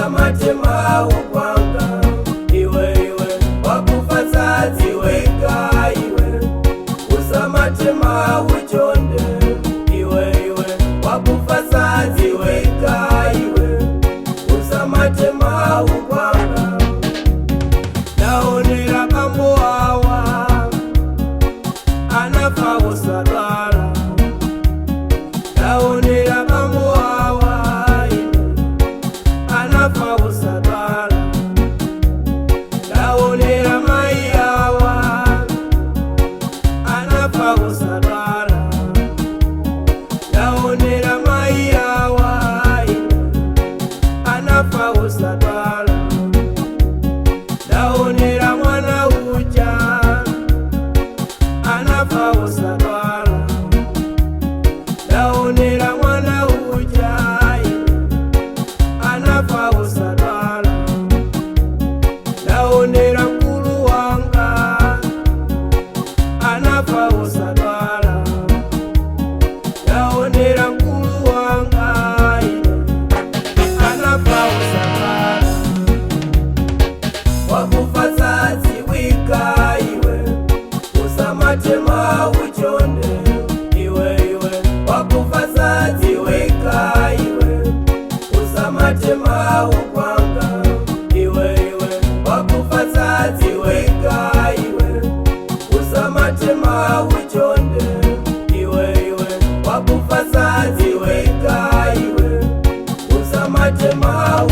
Usamate mau kwanga iwe iwe, wakufa sadziwika iwe. Usamate mau chonde iwe iwe, wakufa sadziwika iwe. Usamate mau kwanga. Ndaonera bambo awa anafa osadwala. Ndaonera bambo awa anafa osadwala. Ndaonera mai awa anafa osadwala. Ndaonera mai awa anafa osadwala. Ndaonera mwana uja anafa osadwala. Ndaonera mwana uja anafa osadwala. Ndaonera mkulu wanga anafa osadwala. Ndaonera mkulu wanga anafa osadwala. Wakufa sadziwika iwe, usamate mau chonde iwe iwe. Wakufa sadziwika iwe, usamate mau kwanga iwe iwe. Wakufa sadziwika iwe, usamate mau chonde iwe iwe. Wakufa sadziwika iwe, usamate mau.